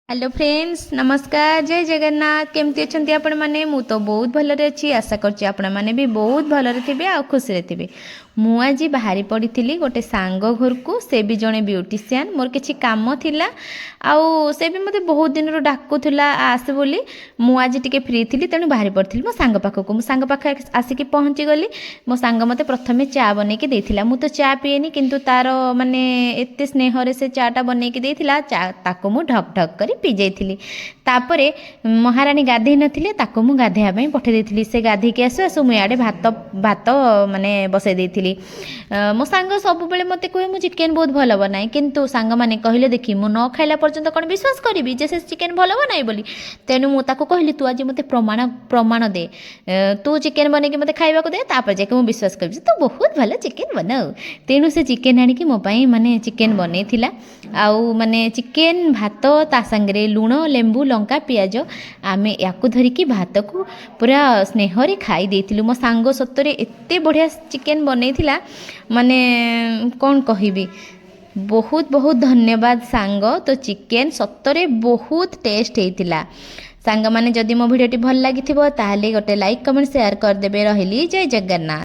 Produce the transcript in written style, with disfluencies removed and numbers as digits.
Hello friends, ନମସ୍କାର, ଜୟ ଜଗନ୍ନାଥ। କେମିତି ଅଛନ୍ତି ଆପଣମାନେ? ମୁଁ ତ ବହୁତ ଭଲରେ ଅଛି। ଆଶା କରୁଛି ଆପଣମାନେ ବି ବହୁତ ଭଲରେ ଥିବେ ଆଉ ଖୁସିରେ ଥିବେ। ମୁଁ ଆଜି ବାହାରି ପଡ଼ିଥିଲି ଗୋଟେ ସାଙ୍ଗ ଘରକୁ। ସେ ବି ଜଣେ ବ୍ୟୁଟିସିଆନ୍। ମୋର କିଛି କାମ ଥିଲା ଆଉ ସେ ବି ମୋତେ ବହୁତ ଦିନରୁ ଡାକୁଥିଲା ଆସେ ବୋଲି। ମୁଁ ଆଜି ଟିକେ ଫ୍ରି ଥିଲି, ତେଣୁ ବାହାରି ପଡ଼ିଥିଲି ମୋ ସାଙ୍ଗ ପାଖକୁ। ମୋ ସାଙ୍ଗ ପାଖରେ ଆସିକି ପହଞ୍ଚିଗଲି। ମୋ ସାଙ୍ଗ ମୋତେ ପ୍ରଥମେ ଚା ବନେଇକି ଦେଇଥିଲା। ମୁଁ ତ ଚା ପିଏନି, କିନ୍ତୁ ତାର ମାନେ ଏତେ ସ୍ନେହରେ ସେ ଚାଟା ବନେଇକି ଦେଇଥିଲା, ଚା ତାକୁ ମୁଁ ଢକ୍ ଢକ୍ କରି ପିଇ ଯାଇଥିଲି। ତାପରେ ମହାରାଣୀ ଗାଧେଇ ନଥିଲେ, ତାକୁ ମୁଁ ଗାଧେଇବା ପାଇଁ ପଠେଇ ଦେଇଥିଲି। ସେ ଗାଧେଇକି ଆସୁ ଆସୁ ମୁଁ ଇଆଡ଼େ ଭାତ ମାନେ ବସେଇ ଦେଇଥିଲି। ମୋ ସାଙ୍ଗ ସବୁବେଳେ ମୋତେ କୁହେ ମୁଁ ଚିକେନ୍ ବହୁତ ଭଲ ବନାଏ, କିନ୍ତୁ ସାଙ୍ଗମାନେ କହିଲେ ଦେଖି ମୁଁ ନ ଖାଇଲା ପର୍ଯ୍ୟନ୍ତ କ'ଣ ବିଶ୍ୱାସ କରିବି ଯେ ସେ ଚିକେନ୍ ଭଲ ବନାଏ ବୋଲି? ତେଣୁ ମୁଁ ତାକୁ କହିଲି, ତୁ ଆଜି ମୋତେ ପ୍ରମାଣ ଦେ, ତୁ ଚିକେନ୍ ବନେଇକି ମୋତେ ଖାଇବାକୁ ଦେ, ତାପରେ ଯାଇକି ମୁଁ ବିଶ୍ୱାସ କରିବି ଯେ ତୁ ବହୁତ ଭଲ ଚିକେନ୍ ବନାଉ। ତେଣୁ ସେ ଚିକେନ୍ ଆଣିକି ମୋ ପାଇଁ ମାନେ ଚିକେନ୍ ବନେଇଥିଲା। ଆଉ ମାନେ ଚିକେନ୍ ଭାତ, ତା ସାଙ୍ଗରେ ଲୁଣ, ଲେମ୍ବୁ, ଲଙ୍କା, ପିଆଜ, ଆମେ ୟାକୁ ଧରିକି ଭାତକୁ ପୁରା ସ୍ନେହରେ ଖାଇ ଦେଇଥିଲୁ। ମୋ ସାଙ୍ଗ ସତରେ ଏତେ ବଢ଼ିଆ ଚିକେନ୍ ବନେଇଥିଲା, ମାନେ କ'ଣ କହିବି, ବହୁତ ବହୁତ ଧନ୍ୟବାଦ ସାଙ୍ଗ। ତୋ ଚିକେନ୍ ସତରେ ବହୁତ ଟେଷ୍ଟ ହେଇଥିଲା। ସାଙ୍ଗମାନେ, ଯଦି ମୋ ଭିଡ଼ିଓଟି ଭଲ ଲାଗିଥିବ, ତାହେଲେ ଗୋଟେ ଲାଇକ୍, କମେଣ୍ଟ, ସେୟାର କରିଦେବେ। ରହିଲି, ଜୟ ଜଗନ୍ନାଥ।